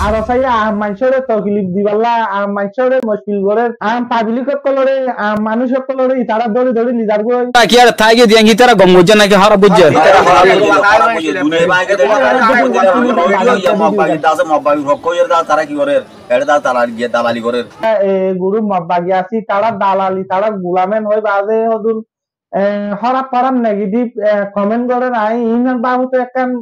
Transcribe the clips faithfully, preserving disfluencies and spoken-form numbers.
Ar sáiye aam maincóre toklif dibálla, aam maincóre muckil gorér, aam pablik ókkolóre, aam manúic ókkolóre itará dóri dóri lizar goi. Ki ar táigiye diyan ki tará gom goijjé naki hóraf goijjé? Tará hóraf goijjé, hóraf goijjé. Duniyair maze tará ki gorer? Ere dá dalali, dalali gorer. E guruf Mobbagi asé, tará dalali, tará gulamen hoi baade hodún, e, hóraf hóraf negatif, e, koment gorer, añí inor babote ekkán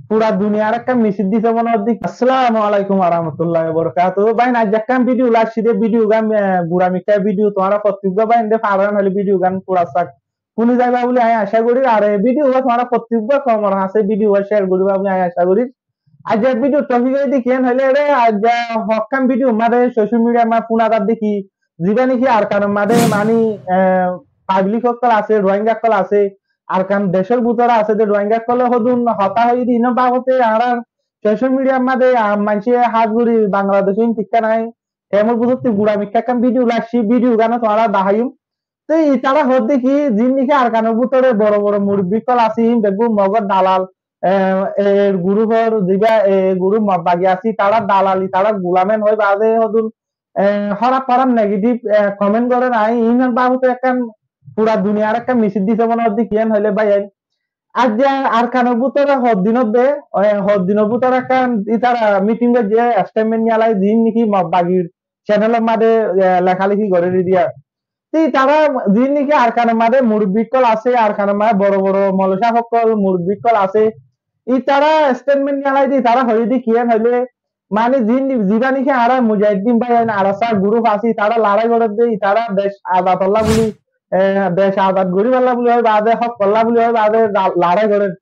fura duniyar ekkán misil dise mone hoddí. Assalamu alaikum warahmatullahi wabarakatuhu. Báin, aijja ekkán bidiu loi aiccí de, bidiu gán, e, gura mikká bidiu, tuáñra fottí uggwá báinde faron óile bidiu gán fura sak. Funi zaiba buli añí acá gorir, ar e bidiu tuáñra fottí uggwá koumor hañsé bidiu ciyar goriba buli añí acá gorir. Aijja bidiu tofik óilde kiyán óile, ere aijja hokkán bidiu maze social media maze funa zar de ki, ziba niki Arkanor maze mani, e, pablik ókkol asé, Ruáingga ókkol asé, Arkan decór bútore asé de Ruáingga ókkole hodún hotá hoiyé de inor babote añárar social media maze, a, maincé hás gorí Bangladecót in tikká nai, temor bútotti gura mikká ekkán bidiu loi aiccí, bidiu gán tuáñra daháiyum. Te itará hoódde ki, ziín niki Arkanor bútore boro boro murubbi ókkol asé, iín beggún Mogor dalal, e, e gurufór, ziba e guruf Mobbagi asé, itarár dalal, itarár gulamen hoi baade hodún, e, hóraf hóraf negatif, e, koment gorer, añí iínor babote ekkán fura duniyar ekkán misil dise mone hoddí, kiyán hoile báiyain. Aijja Arkanor bútore hoddinor de, e, hoddinor bútore ekkán itará miting goijje, estemen niyalai, ziín niki Mobbagir cenelor maze, e, lekáleki gorer diya. Te itará ziín niki Arkanor maze murubbi ókkol asé, Arkanor maze boro boro moulovi sáb ókkol, murubbi ókkol asé, itará estemen niyalai de, itará hoiyé de kiyán hoile, mani ziín ni-, ziba niki añára mujahidin báiyain, ARSA guruf asé, itará larái gorer de, itará dec azad olla buli, e, dec azad goríballa buli hoi baade, hók olla buli hoi baade la-, larái gorer.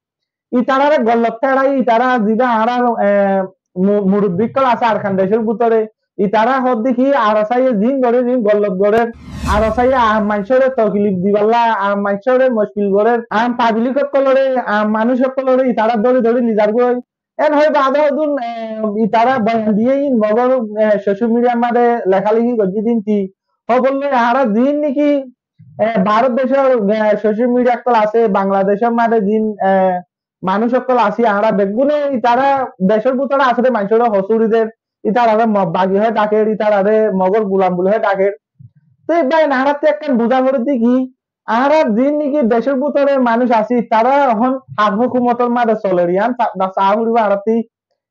Itaráre gollot terai, itará ziba añárar, e, mu-, murubbi ókkol asé Arkan decór bútore, itará hoódde ki, ARSA ye ziín gorer, iín gollot gorer, ARSA ye aam maincóre toklif dibálla, aam maincóre muckil gorer, aam pablik ókkolóre, aam manúic ókkolóre itará dóri dóri lizar goi. En hoi baade hodún, e, itará boyan diye iín Mogor, e, social media maze lekáleki goijjé de iín ti. Hóbor loi añára ziín niki, e, Bárot decór, e, social media ókkol asé, Bangladecór maze ziín, e, manúic ókkol así, añára beggúne itará decór bútore asé de maincóre hosúri der, itaráre Mobbagi hoi dhaker, itaráre Mogor gulam buli hoi dhaker. Te báin, añárattú ekkán buzá forer de ki, añára ziín niki decór bútore manúic así, itará ehón har hókumotor maze soler, yián sa-, da saá foribo añárattú.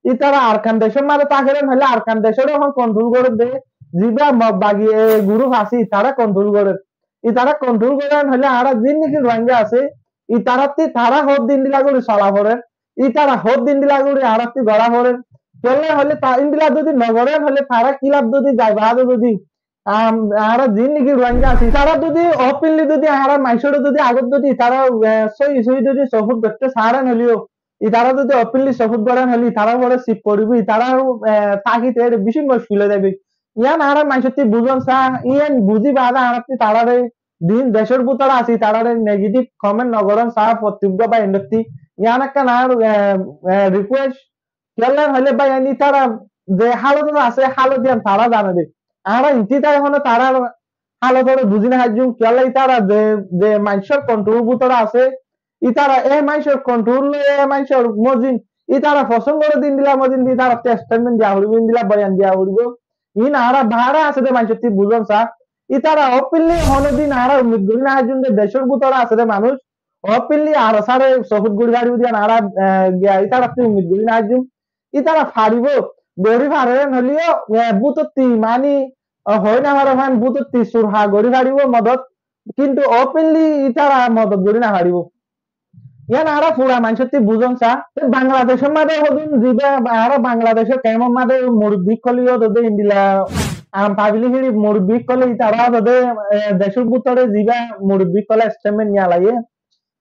Itará Arkan decór maze táker en hoile Arkan decóre ehón kontrol gorer de, ziba Mobbagi e guruf asé, itará kontrol gorer. Itará kontrol gorer en hoile añára ziín niki Ruáingga asé, itaráttú tará hoódde endilla gorí sola forer, itará hoódde endilla gorí añárattú gorá forer. Kiyólla hoile ta-, endilla zodi no gorer hoile tará kilaf zodi zai baade zodi, am, añára ziín niki Ruáingga así, tará zodi openly zodi añárar maincóre zodi agot zodi tará, e, sóhi sóhi zodi support goitté saáren hoileyo, itará zodi openly support goren hoile itarár uore sip foribo, itarár, e, tákite ere beci muckil ói zaibo. Yián añárar maincóttu buzón sa, yián buzi baade añárattú taráre ziín decór bútore asé, taráre negative comment no goron sa, fottí uggwá báiyain dótti. Yián ekkán añár, e, e, request. Kiyólla hoile báiyain itará ze hálot asé, hálot yián tará zane de. Añára inti táki ehóno tarár hálot ore buzi no faijjum, kiyólla itará ze, ze maincór kontrol bútore asé, itará e maincór kontrol loi e maincór mozin, itará fosón gore de endilla mozin de itará statement diya foribo, endilla boyan diya foribo. Iín añára baáre asé de maincóttu buzón sa. Itará openly honodin añára ummid gorí no faijjum de decór bútore asé de manúic openly ARSA re support gorí faribo de yián añára, e, giya itaráttú ummid gorí no faijjum. Itará faribo, gorí farer en hoileyo, e, bútotti mani, e, hoi no fare fán bútotti surha gorí faribo modot, kintu openly itará modot gorí no faribo. Yián añára fura maincóttu buzón sa. Te Bangladecór maze hodún ziba, añára Bangladecór kemor maze murubbi ókkole yo zodi endilla, am, pablik ere murubbi ókkole itará zodi, e, decór bútore ziba murubbi ókkole statement niyalaiye,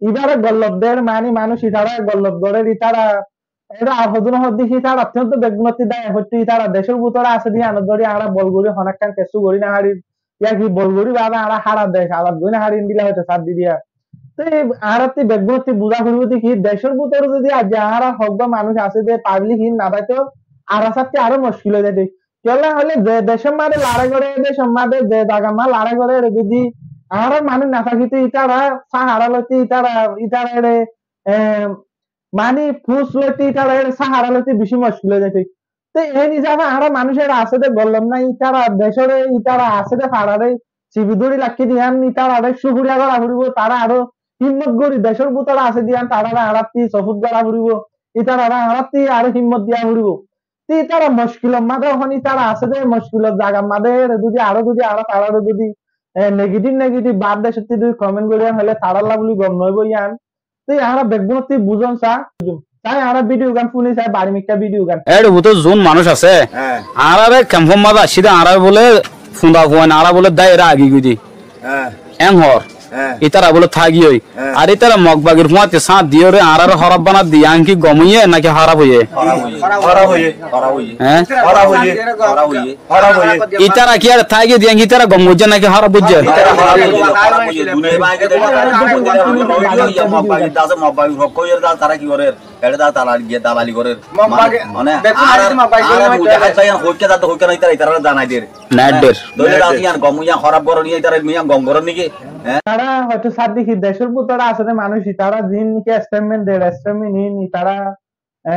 ibáre gollot der, mani manúic itará gollot gorer, itará, ere ar hodún hoódde ki, itará tiyónto beggúnottú daya foittó, itará decór bútore asé de yián dóri añára bol gorí honó ekkán kessú gorí no farir, yá ki bol gorí baade añára hára dec azad gorí no farir, endilla hoito sar di diya. Te añárattú beggúnottú buzá foribo de ki, decór bútore zodi aijja añára hók ba manúic asé de pablik iín no táito, ARSA ttú aró muckil ói zaito. Kiyólla hoile ze decór maze larái gore, e decór maze ze zagar maze larái gore, ere zodi añárar manúic no tákito, itará sáhara loito, itará, itará ere, e, mani fus loito, itará ere sáhara loito beci muckil ói zaito. Te en hísafe añára manúic ere asé de gollot nai, ítara decóre, ítara asé de faráre, sibi dóri rakí diyan, ítarare cúkuriya gora foribó, tará aró himmot gori decór bútore asé diyan, tarare añárattí sofót gora foribó, ítarare añárattí aró himmot diya foribó. Te ítara muckilor mazé ehón ítara asé de, muckilor zagar mazé ere zodi aró zodi añára tarare zodi, e, negative negative baár decótti zodi comment goriyan hoilé tarálla buli gom noóibo yián. Te añára beggúnottí buzón sa, sai añára video gán fúni sai, bari mikká video gán. Éçe bútore zun manúic asé, hé, añárare kemfor mazé aiccí de añára bóle funda fuain, añára bóle dáiyera agi goi de. Hé. Eén hoór. Hé. Ítara bóle tágiyoi. Hé. Ar ítara Mog bagir fúañti sáñt diyóre añáráre hóraf banat di, yián ki gom óiye náki hóraf óiye? Hóraf óiye. Hóraf óiye. Hé? Hóraf óiye. Hóraf óiye. Hóraf óiye. Ítara ki ar tágiyoi de yián ki ítara gom goijjé náki hóraf goijjé? Ítara hóraf óiye. Hóraf óiye. Duniyar báiye de Mog bagir dase, Mog bagir hokke óiye de tará ki gorér? Eçé da dalali, dalali gorér. Mog bagi, mane, bekkún añárar, añárar Mog bagi mujahid bái yián hoikka zade hoikka no, ítara, ítara zanai der. Nai der. Dóilla zade yián gom, yián hóraf goron, yián ítara yián gom goron niki? Hé? Tará hoito sádde ki decór bútore asé de manúic, tará zin ki statement der, statement in, tará, e,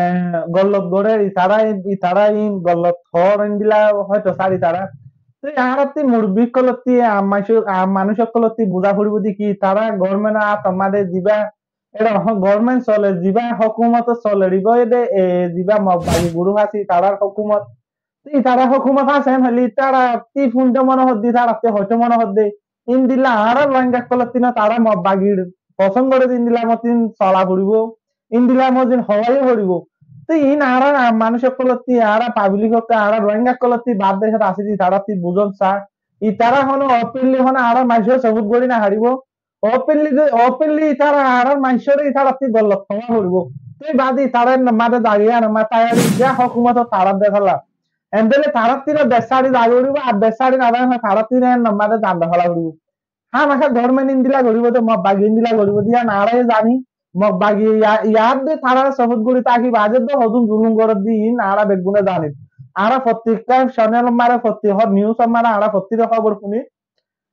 gollot gorér, tará, tará in gollot hoór, endilla hoito sár tará. Te añárattí murubbi ókkolottí, am manúic, am manúic ókkolottí buza foribó de ki, tará government or átor mazé ziba Ere ehón government soler, ziba hókumot soler, ibá óilde, e, ziba Mog bagi group asé, ítarar hókumot. Ítarar hókumot asé, en hoilé ítarattí fúnto mone hoódde, ítarattí hoito mone hoódde. Endilla añára Rohingya ókkolottí no, tará Mog bagir fosón goré de endilla motin sola foribó, endilla motin hoói foribó. Te iín añára manúic ókkolottí, añára public ókkol, añára Rohingya ókkolottí baár decót asé de, ítarattí buzón sa. Ítara hono openly hono añára maincóre sofót gorí no faribó. Openly de, openly ítara añárar maincóre ítarattí gollot hó foribó. Te baade ítara en mazé zagói, en mazé táiyari, ze hókumot tará de tálla. Endilla tarattí no dec sári zagói foribó, ar dec sári no zagói, tarattí no en mazé zan de fela foribó. Hámaká government endilla goribó de, Mog bagi endilla goribó de, yián añára zani, Mog bagi ya-, yar de tarare sofót gorí táki baade de hodún zulum gorér de, iín añára beggúne zani. Añára fottíkka channel or mazé, fottí hó-, news or mazé añára fottí hóbor fúni.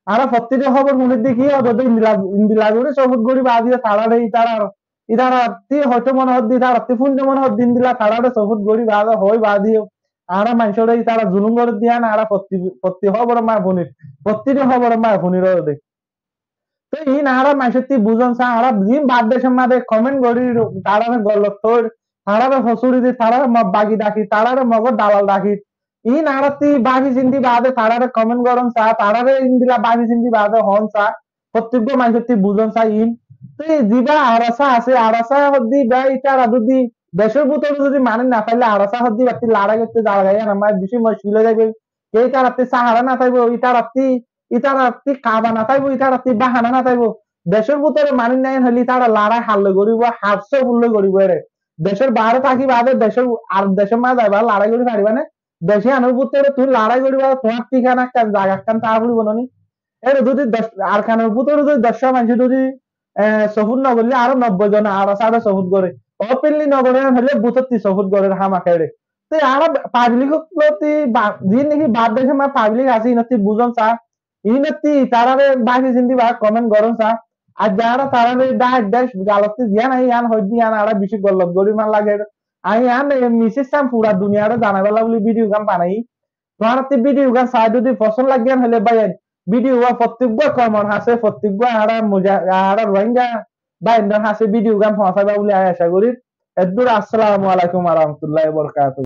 Añára fottí hóbor fúnir de ki, ódde endilla, endilla gorí sofót gorí baade tarare ítarar, ítarattí hoito mone hoódde, ítarattí fúnto mone hoódde, endilla tarare sofót gorí baade, hoói baade. Añára maincóre ítara zulum gorér de yián, añára fottí, fottí hóbor or mazé fúnir, fottí hóbor or mazé fúnir ódde. Te iín añára maincóttí buzón sa, añára zin baár decór mazé comment gorí, tarare gollot hoóir, tarare hosúri di, tarare Mog bagi daki, tarare Mogor dalal daki, iín añárattí báfi sindi baade tarare comment gorón sa, tarare endilla báfi sindi baade hoón sa, fottíggua maincóttí buzón sa iín. Te ziba ARSA asé, ARSA hoódde ibá ítara zodi decór bútore zodi manúic no táile ARSA hoódde ibáttu larái goitté zaga yián mazé beci muckil ói zaiboi. Ke ítarattí sahara no táibo, ítarattí, ítarattí kaba no táibo, ítarattí bahana no táibo. Decór bútore manúic nai hoilé ítara larái har loi goríbo, har sófur loi goríbo ere. Decór baáre táki baade decór ar decór mazé zaiba larái gorí faribá né? Dec iyánor bútore tuñí larái goríba, tuáñr thíkana ekkán, zaga ekkán táa foribó no ni? Ere zodi doc, Arkanor bútore zodi doccúa maincé zodi, e, sofót no goillé aró nobboi zone aró sáde sofót goré. Openly no goré, hoilé bútottí sofót goré hámaká ere. Te añára public ókkolottí ba-, ziín niki baár decór mazé public asé, iínottí buzón sa, iínottí tarare báfi sindi ba comment gorón sa. Ar añára tarare dec dec galottí ziyán aiyé, yián hoódde yián añára beci gollot gorí mar lage. Añí yián, e, message san fura duniyare zanaibálla buli video gán banaiyí. Tuáñrattí video gán sai zodi fosón lage yián hoilé báiyain, video gán fottíggua koumor hásé, fottíggua añára muja-, añára Rohingya báiyaindor hásé video gán foóñsaiba buli añí aca gorír. Eddúr, assalamu alaikum wa rahmatullahi wa barakatuhu.